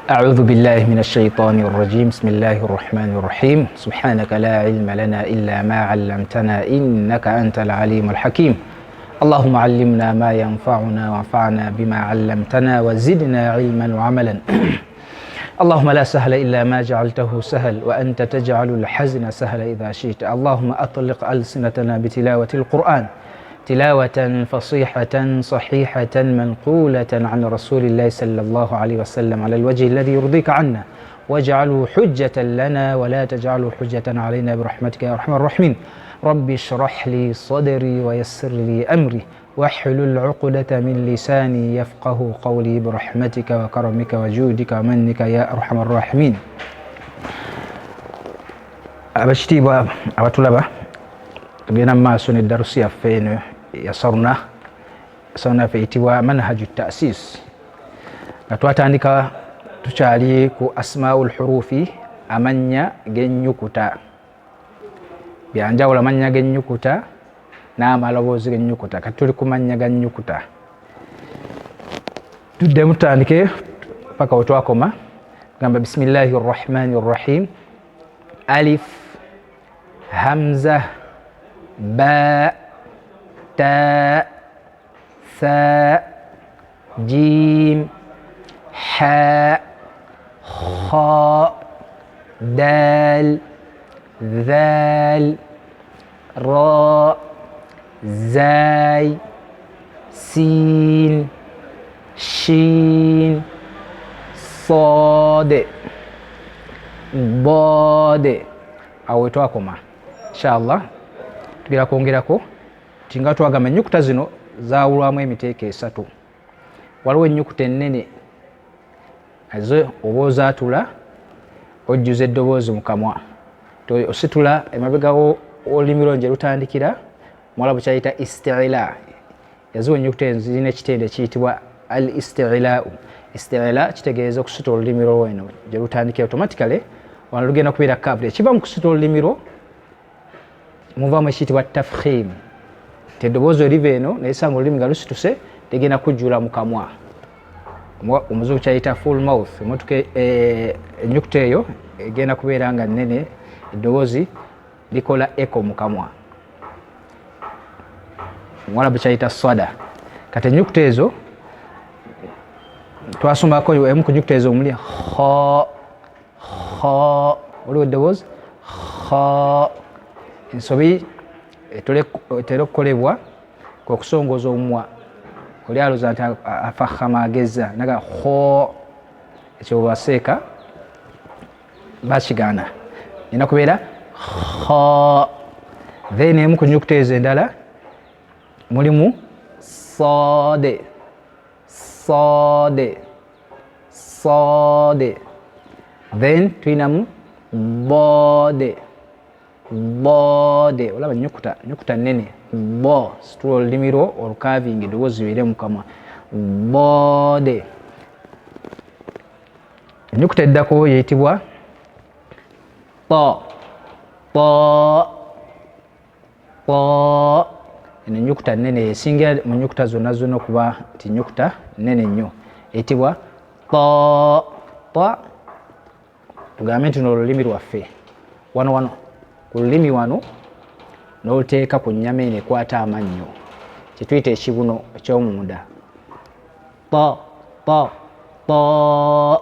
أعوذ بالله من الشيطان الرجيم بسم الله الرحمن الرحيم سبحانك لا علم لنا إلا ما علمتنا إنك أنت العليم الحكيم اللهم علمنا ما ينفعنا وانفعنا بما علمتنا وزدنا علما وعملا اللهم لا سهل إلا ما جعلته سهل وأنت تجعل الحزن سهل إذا شئت اللهم أطلق ألسنتنا بتلاوة القرآن تلاوة فصيحة صحيحة منقولة عن رسول الله صلى الله عليه وسلم على الوجه الذي يرضيك عنا واجعله حجة لنا ولا تجعله حجة علينا برحمتك يا أرحم الراحمين رب اشرح لي صدري ويسر لي أمري واحلل عقدة من لساني يفقه قولي برحمتك وكرمك وجودك ومنك يا أرحم الراحمين. Abakitiibwa abatulaba, tugenda mu maaso neddarusi yaffe eno ya saruna. Saruna yaffe eyitibwa Manhaju Tasis, nga twatandika tukyali ku asmau lhurufi, amannya g'ennyukuta. Byanjawulo amannya g'ennyukuta n'amaloboozi g'ennyukuta. Kati tuli ku mannya ga nnyukuta. Tuddemu tutandike paka wetwakoma. Gamba bismillahi rrahmani rrahim. Alif, hamza, ba, ta, tha, jim, ha, kha, dal, dhal, ra, zai, sin, shin, sad, dad. Awo wetwakoma. Inshallah tugenda kwongerako ti nga twagamba ennyukuta zino zawulwamu emiteeko esatu. Waliwo ennyukuta ennene, azo oba ozaatula ojjuza eddoboozi mu kamwa, ositula emabega olulimi lwo gye lutandikira. Muwalabu kyayita istila. Yaziwa ennyukuta ezo zirina ekitende ekiyitibwa al istilau. Istila kitegeeza okusitula olulimi lwo eno gye lutandikira. Automatically wano lugenda kubeera curved. Ekiva mu kusitula olulimi lwo muvamu ekiyitibwa tafkhim, ti eddoboozi eriva eno naye sanga olulimi nga lusituse ligenda kujjula mu kamwa. Omuzungu kyayita full mouth. Emotoka ennyukuta eyo egenda kubeera nga nnene, eddoboozi likola echo mu kamwa. Omuwalabu kyayita swada. Kati ennyukuta ezo twasomako. Emu ku nyukuta ezo omuli kha, kha. Waliwo eddoboozi kha. Ensobi etera okukolebwa kwe kusongoza omumwa. Oli alowooza nti afahama, ageza naga kho. Ekyo bwebaseeka bakigaana, erina kubeera kha. Then emu ku nyukuta ezo endala mulimu sade, sade, sade. Then tulinamu bode, bode. Olaba nyukuta, nyukuta nene bo. Situla olulimi lwo olukavinga, eddoboozi libeere mu kamwa, bode. Ennyukuta eddako yeyitibwa to, to, to. Eno ennyukuta nnene, esingira mu nnyukuta zonna zonna okuba nti nnyukuta nnene nnyo, eyitibwa to, to. Tugambe nti n'olulimi lwaffe wano, wano ku lulimi wano, n'oluteeka ku nnyama eno ekwata amannyo, kyetuyita ekibuno ekyomunda. To, to, to.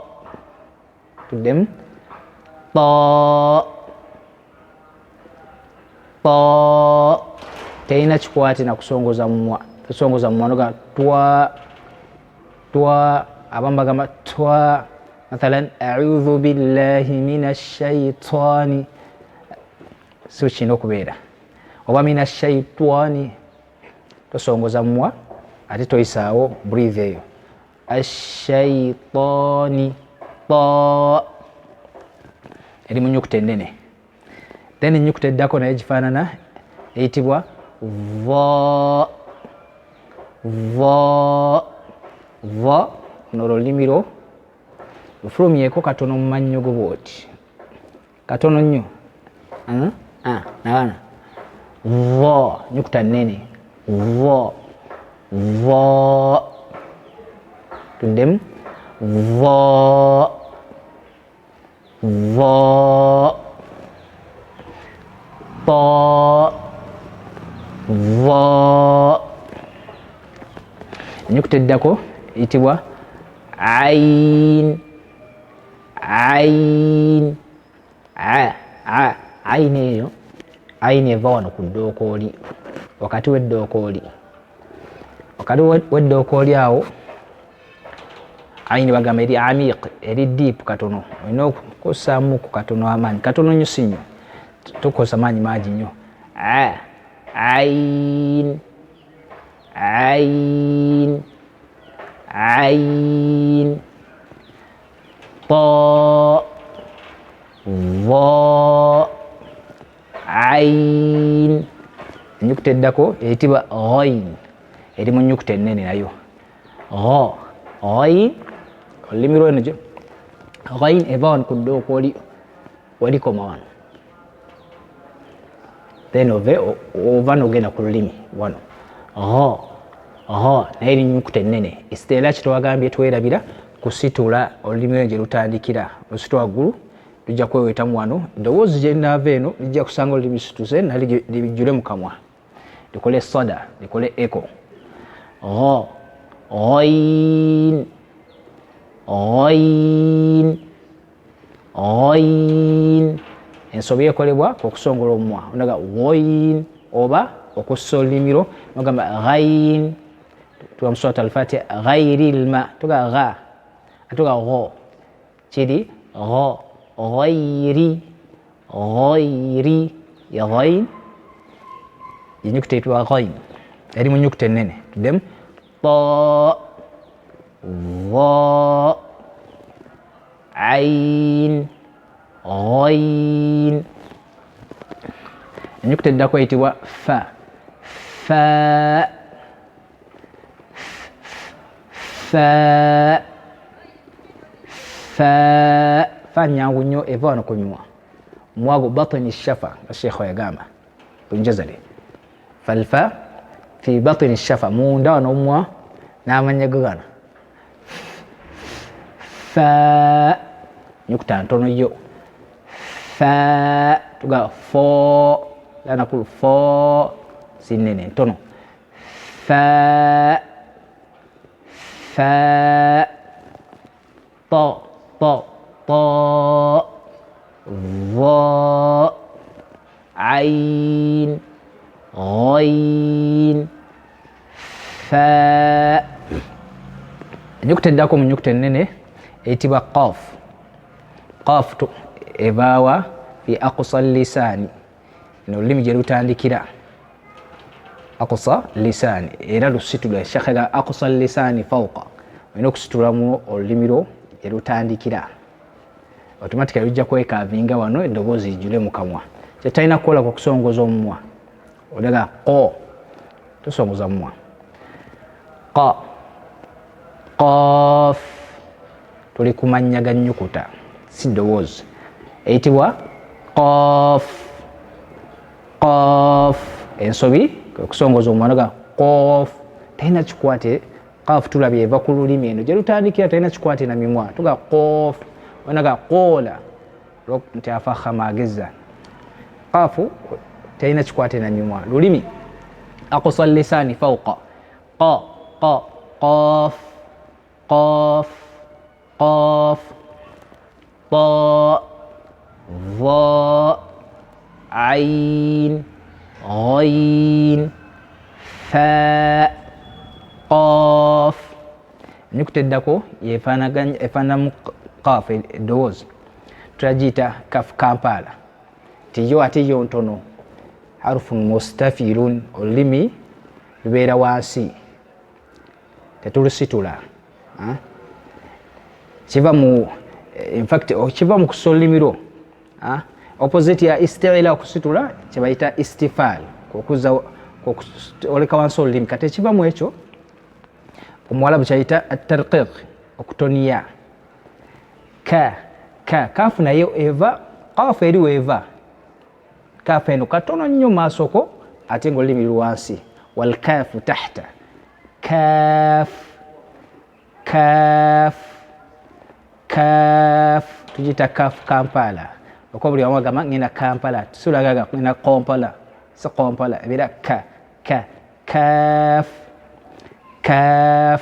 Tuddemu to, to. Terina kikwate na kusongoza mumwa. Tusongoza mumwa noga twa, twa. Abamu bagamba twa, mathalan audhu billahi min ashaitani. Si kirina okubeera oba min ashaitani. Tosongoza mumwa ate toyisaawo breathe eyo. Ashaitani, ta eri mu nyukuta ennene. Then enyukuta eddako naye gifaanana, eyitibwa va, va, va. Ono olulimi lwo lufulumyeko katono mu mannyo go bwoti, katono nnyo nawana. Va, nyukuta nnene, va, va. Tuddemu va. Dha, ta, dha. Ennyukuta eddako eyitibwa ain, ain, a, a. Ain eyo, ain eva wano ku ddookooli, wakati w'eddookooli, wakati w'eddookooli awo aini bagamba eri amiq, eri deep katono, olina okussaamu ku katono amaanyi katono nnyo, si nnyo, tukozesa maanyi mangi nnyo. A, ain, ain, ain, ta, dha, ain. Ennyukuta eddako eyitibwa ghain, eri mu nnyukuta ennene nayo gha, ghain. Olulimi lweno gyo ghain eva wano ku ddookooli welikoma wano, then ove ova nogenda ku lulimi wano gha, gha, naye eri nnyukuta ennene. Era kyetwagambye twerabira kusitula olulimi lweno gye lutandikira, olusitula waggulu lujja kwewetamu wano, eddoboozi gye linaava eno lijja kusanga olulimi situse nali lijjule mu kamwa, likole sada, likole echo. Gha, ghain, ghain, ghain. Ensobi ekolebwa okusongola omumwa, onaga ghain oba okussa olulimi lwo nogamba ghain. Tuga mu surat al-Fatiha ghairi lma, tuga gha, tuga gho, kiri gho, ghairi, ghairi ya ghain, enyukuta eyitibwa ghain eri mu nyukuta ennene. Tuddemu ta, dha, ain, ghain. Enyukuta eddako eyitibwa fa, fa, fa, fa. Fa nyangu nnyo, eva wano ku mimwa, mwago batini shafa, nga sheikh yagamba Ibn falfa fi batini shafa, munda wano omumwa n'amannya go gano. Fa nyukuta ntono yo fa, tuga fo, lanakulu fo si nnene, ntono. Fa, fa, ta, ta, ta, dha, ain, ghain, fa. Ennyukuta eddako mu nnyukuta ennene eyitibwa qaf. Qaf evaawa fi aqsa lisaani, eno olulimi gye lutandikira, aqsa lisaani, era lusitula. Shekhega aqsa lisaani fauqa, olina okusitulamu olulimi lwo gye lutandikira, automatically lujja kwekavinga wano, eddoboozi lijjule mu kamwa. Kyetalina kukola ku kusongoza omumwa, olaga qo, tosongoza mumwa. Qa, qaf, tuli ku mannya ga nnyukuta si ddoboozi, eyitibwa qaf, qaf. Ensobi okusongoza omumwa noga qof, talina kikwate. Qaf tulabye eva ku lulimi eno gye lutandikira, talina kikwate na mimwa, tuga qof, onaga qola nti afahama ageza. Qafu talina kikwate na mimwa, lulimi, aqsa lisaani fauqa. Qa, qa, qaf, qaf, qaf, ta, dha, ain, ghain, fa, qaf. Ennyukuta eddako efaananamu qaf eddoboozi, tulagiyita kaf kampala, nti yo ate yo ntono, harufun mustafilun, olulimi lubeera wansi, tetulusitula. Kiva mu, infact kiva mu kussa olulimi lwo opposite ya istiila, okusitula, kyebayita istifal, okuza oleka wansi olulimi. Kati ekiva mu ekyo omuwalabu kyayita atarqiq, okutoniya. Ka, ka, kafu naye eva, kafu eri weeva, kafu eno katono nnyo maasoko, ate nga olulimi luli wansi, walkafu tahta. Kaf, kaf, kaf. Tugiyita Kaf Kampala, okuba buli wamu agamba ngenda Kampala, sulagaga ngenda Kompala, si Kompala, ebeera ka ka kaf kaf.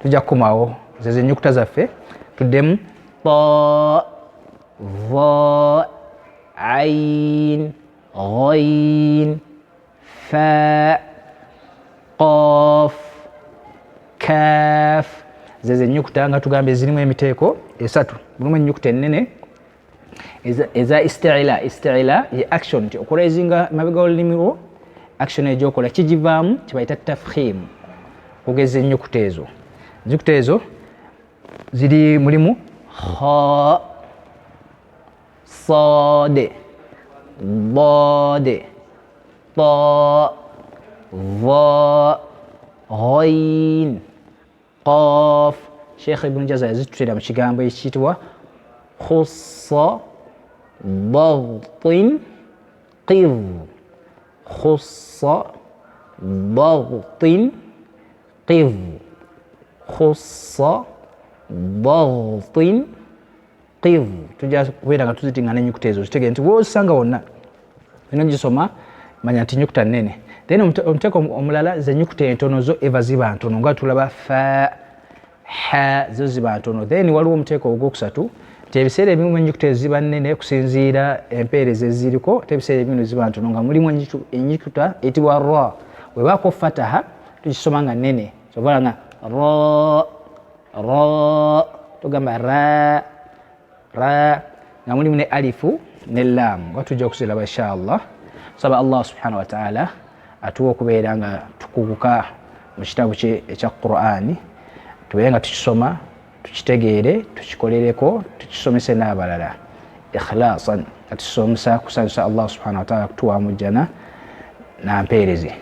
Tujja kukomawo zezo ennyukuta zaffe, tuddemu ta, va, ain, ghain, fa, qaf, kaf. Zezo ennyukuta nga tugambye zirimu emiteeko esatu. Mulimu ennyukuta ennene eza istiila. Istiila ye action nti okuraisinga mabega olulimi lwo, action egyokola kigivaamu kibayita tafhimu. Okugeza ennyukuta ezo, ennyukuta ezo ziri mulimu kha, sad, dad, ta, va, ghain, qaf. Sheikh Ibn Jaza yazitutera mu kigambo ekiyitibwa khussa dagtin qiv, khussa dagtin qiv, khussa dagtin qiv. Tujja kubeera nga tuzitingana ennyukuta ezo, kitegeere nti wosanga wonna ino gisoma, manya nti nyukuta nnene. Then omuteeko omulala, ze nyukuta entono, zo eva ziba ntono nga tulaba fa, ha, zo ziba ntono. Then waliwo omuteeko ogwokusatu nti ebiseera ebimu ennyukuta ezo ziba nnene kusinziira empeereza eziriko, ate ebiseera ebimu ziba ntono, nga mulimu ennyukuta eyitibwa ra. Webaako fataha tukisoma nga nnene, sobola nga ra, ra, tugamba ra, ra, nga mulimu ne alifu ne laamu, nga tujja okuziraba inshallah. Saba Allah subhanahu wataala atuwa okubeera nga tukuguka mu kitabu kye ekya Qur'ani, tubeere nga tukisoma, tukitegeere, tukikolereko, tukisomese n'abalala ikhlasan, nga tusomesa kusanyusa Allah subhanahu wataala, kutuwa mujjana nampeereze.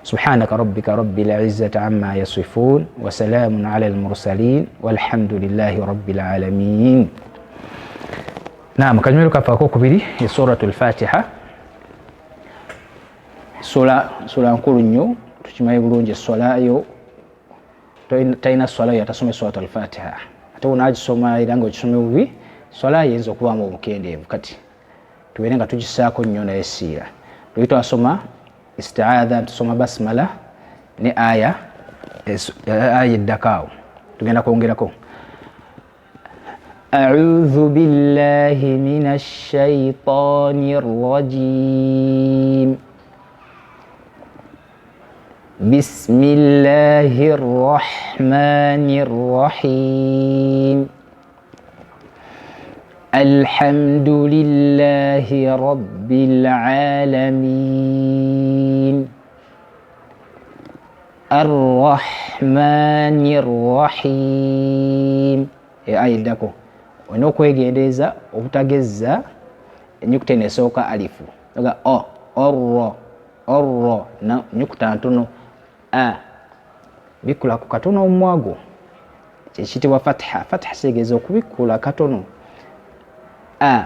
Subhanaka rabbika rabbil izzati amma yasifun wa salamun ala almursalin walhamdulillahi rabbil alamin. Naam, kanywero kaffe akokubiri ye suratu lfatiha. Sula nkulu nnyo, tukimanyi bulungi. Eswalayo talina swala yo atasoma suratu alfatiha, ate wonagisoma era nga okisome bubi, swala yinza okubaamu obukendeevu. Kati tubeere nga tugisaako nnyo naye siira. Luli twasoma istiadha, tusoma basmala ne aya aya eddako awo tugenda kwongerako. أعوذ بالله من الشيطان الرجيم. بسم الله الرحمن الرحيم. الحمد لله رب العالمين. الرحمن الرحيم. Aya eddako olina okwegendereza obutagezza enyukuta eno esooka alifu oga o orro orro, nyukuta ntono a bikkula ku katono omumwa gwo, kyekiyitibwa fatha. Fatha kitegeeza okubikkula katono a,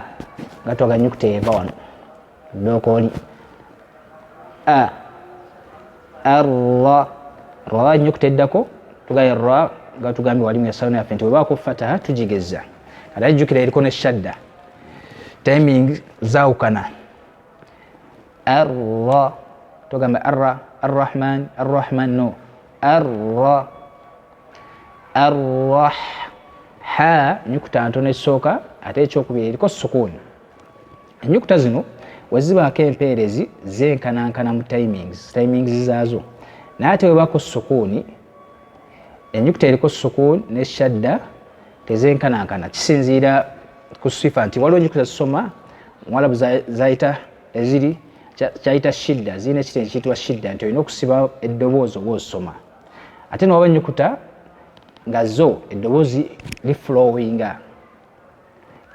nga twaga nyukuta eva wano dookooli a arra ra. Nyukuta eddako tugaye ra, nga tugambye wali mu esawuni yaffe nti webaako fataha tugigeza. Kati ajjukira eriko ne shadda, timing zawukana. Arra, tugamba arra, arrahman, arrahman, no, arra, arrah ha, nyukuta ntono esooka, ate ekyokubiri eriko sukuuni. Ennyukuta zino wezibaako empeerezi zenkanankana mu timings zaazo, naye ate webako sukuuni, ennyukuta eriko sukuuni ne shadda tezenkanankana. Kisinziira ku sifa nti waliwo ennyukuta zisoma muwalabu zayita eziri kyayita shidda, zirina ekiti ekiyitibwa shidda, nti olina okusiba eddoboozi oba osoma. Ate newaba ennyukuta nga zo eddoboozi liflowinga,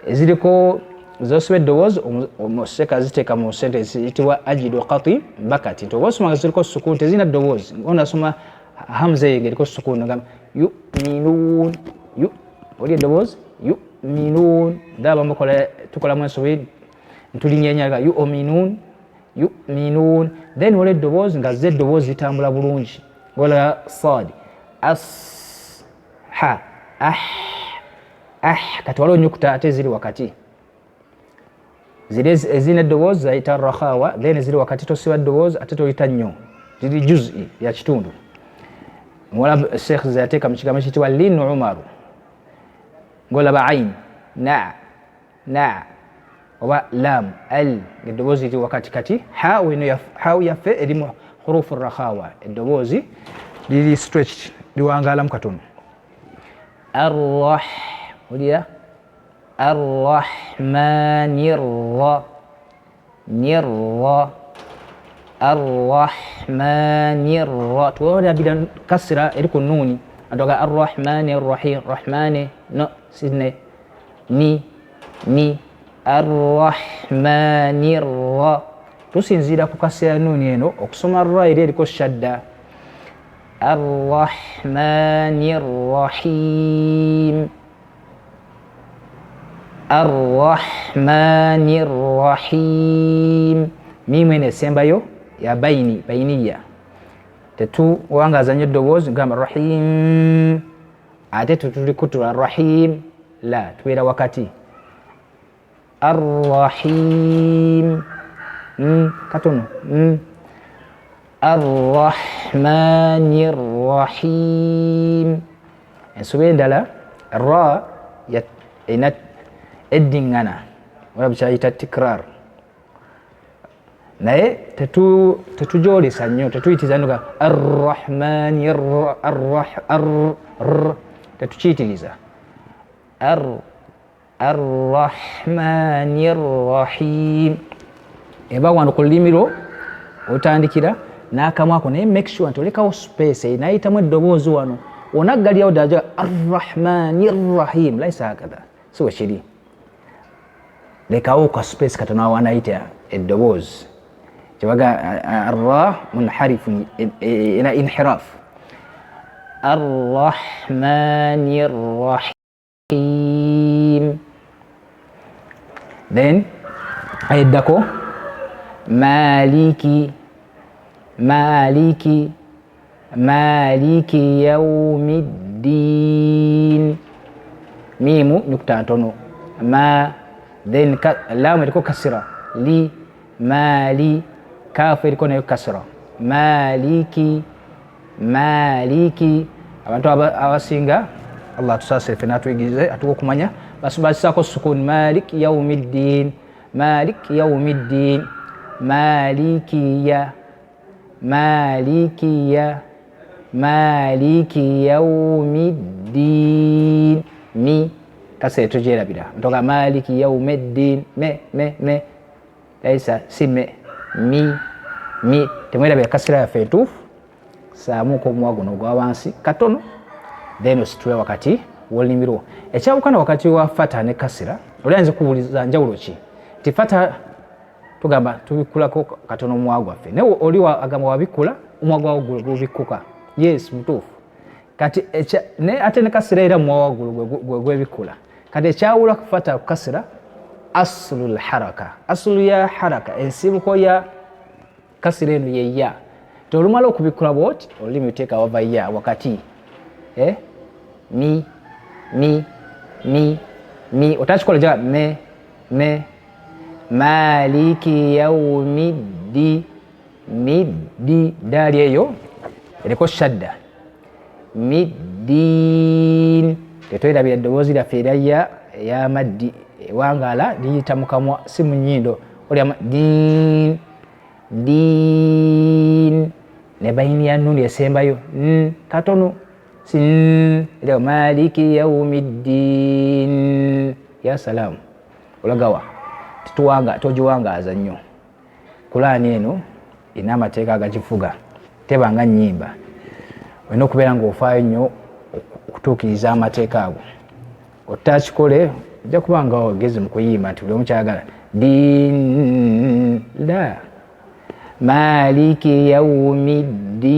eziriko zosiba eddoboozi omuseka ziteeka mu sentence eyitibwa ajidu kati bakati, nti oba osoma nga ziriko sukuuni tezirina ddoboozi, onasoma hamza eyo ngaeriko sukuuni, ogamba yuminuun, yu oli eddoboozi yuminuun. Ndaba mukola tukolamu ensobi, ntulinyenya yuminuun, yuminuun. Then wali eddoboozi nga ze eddoboozi litambula bulungi, wala sad as ha ah. Ah, kati waliwo nyukuta ate ziri wakati, ziri ezirina eddoboozi zayita rakhawa, then ziri wakati tosiba ddoboozi ate toyita nnyo, ziri juzi ya kitundu. Muwala Sheikh zeyateeka mu kigambo kiyitibwa lin umaru, ng'olaba ain na na oba lam al, ng'eddoboozi liri wakati kati. Haawu eno, haawu yaffe eri mu hurufu rakhawa, eddoboozi liri stretched, liwangaalamu katono. Arrah, olira arrahmani rra nirra arrahmani rra, tuwalabira kasira eri ku nuuni, atoga arrahmani rrahim, rahmani no sine ni ni arrahmani rra. Tusinziira ku kasira nuuni eno okusoma ra eri eriko shadda. Arrahmani rrahim, arrahmani rrahim. Miimu eno esembayo ya baini bainiya, tetuwangaza nnyo eddoboozi gamba rahim, ate tetulikutula rahim, la tubeera wakati. Arrahim katono arrahmani rrahim. Ensobi endala, ra erina eddiŋŋana, wala bukyayita tikrar, naye tetujolesa nnyo, tetuyitiriza nnyo arrahmani r, tetukiyitiriza. Arrahmani rrahim eba wano ku lulimi lwo otandikira n'akamwako, naye make sure nti olekawo space nayitamu eddoboozi wano, onaggalirawo ddala arrahmani rrahim, laisa hakadha, si wekiri. Lekawo ka space katono awo anayita eddoboozi, kyebaga arra munharifu, ina inhiraf. Arrahmani rrahim, then ayeddako maliki maliki maliki yaumiddin, miimu nyukuta ntono ma, then laamu eriko kasira li mali, kaafu eriko nayo kasira, maliki maliki. Abantu abasinga, Allah atusaasire ffe natuyigirize atuwa okumanya, basisaako sukuni malik yaumiddin, malik yaumiddin, malikiya malikiya maliki yaumiddin, mi kasere togyerabira, ntoka maliki yaumiddin, me me me, laisa si me, mi mi, temwerabira kasira yaffe entuufu. Saamuko omumwa guno ogwa wansi katono, then ositule wakati w'olulimi lwo. Ekyawukana wakati wa fata ne kasira, oli ayinza okubuuliza njawulo ki, nti fata tugamba tubikkulako katono omumwa gwaffe, naye oli agamba wabikkula omumwa gwawo gubikkuka. Yes, mutuufu. Kati naye ate ne kasira era omumwa waggulu gwe gwebikkula. Kati ekyawula ku fata ku kasira, aslu lharaka, aslu ya haraka, ensibuko ya kasira eno yeya ti olumala okubikkula bwoti olulimi luteeka wava ya wakati, eh? Mi mi mi mi, otakikola ja me me, maliki yaumiddi, middi, daali eyo eriko shadda, middin. Tetwerabira eddoboozi lyaffe era ya eyamaddi ewangaala liyita mu kamwa si mu nnyindo, olya din din, ne bayini ya nuni esembayo n katono si n, era maliki yaumiddin. Ya salaamu, olagawa tituwanga togiwangaaza nnyo. Kulaani eno erina amateeka agagifuga, teba nga nnyimba, olina okubeera ng'ofaayo nnyo okutuukiriza amateeka ago. Otakikole ojja kuba nga ogezi mu kuyimba nti buli omu kyayagala din la maliki yaumiddin.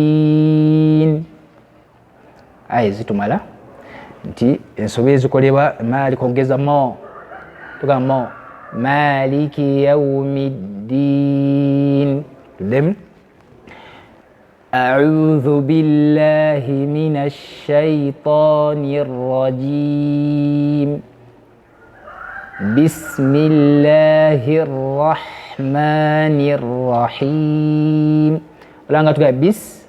Aya zitumala nti ensobi ezikolebwa maali kogeza mo, tugamba mo maliki yaumiddin. Tuddemu أعوذ بالله من الشيطان الرجيم. Bismillahi rrahmani rrahim. Olanga tugaa bis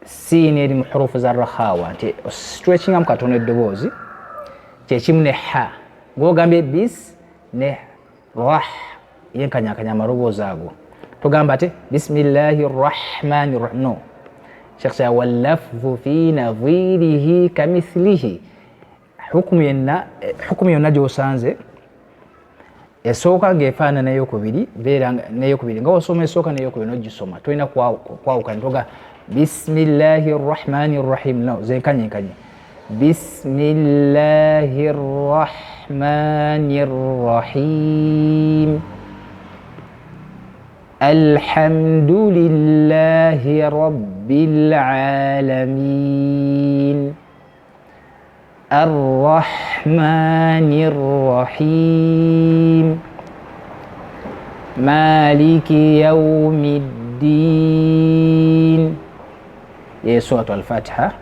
siini eri mu hurufu za rakhawa nti stretchingamu katono eddoboozi, kyekimu ne ha ng'ogambye bis ne rah, yenkanyakanya amaloboozi ago. Tugamba ate bismillahi rrahmani rrahim, no. Sheikh sa wallafdhu fi nadhirihi kamithlihi, hukumu yenna, hukumu yonna gy'osanze esooka ng'efaanana eyokubiri, beera n'eyokubiri nga osoma esooka n'eyokubiri n'ogisoma, tolina kwawukana. Toga bismillahi rrahmani rrahim, no, zenkanyenkanye. Bismillahi rrahmani rrahim, alhamdulillahi rabbil alamin, arrahmani rrahim, maliki yaumi ddin. Ye suratu Alfatiha.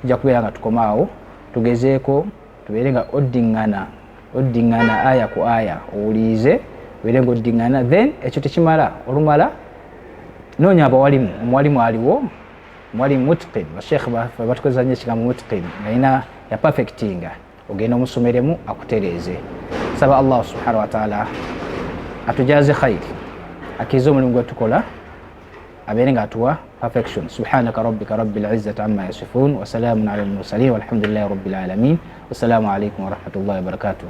Tujja kubeera nga tukomaawo, tugezeeko tubeere nga oddiŋŋana, oddiŋŋana aya ku aya, owulirize, obeere nga oddiŋŋana. Then ekyo tekimala, olumala noonya abawalimu. Omuwalimu aliwo, omuwalimu mutqin. Basheekh baffe batukozesa nnyo ekigambo mutqin, nga alina ya perfectinga. Ogenda omusomeremu akutereeze. Saba Allah subhanahu wataala atujaze khairi, akkirize omulimu gwe tukola, abeere nga atuwa perfection. Subhanaka rabbika rabbil izzati amma yasifun, wasalamun ala almursalin, walhamdulillahi rabbil alamin. Wassalamu alaikum warahmatullahi wabarakatuh.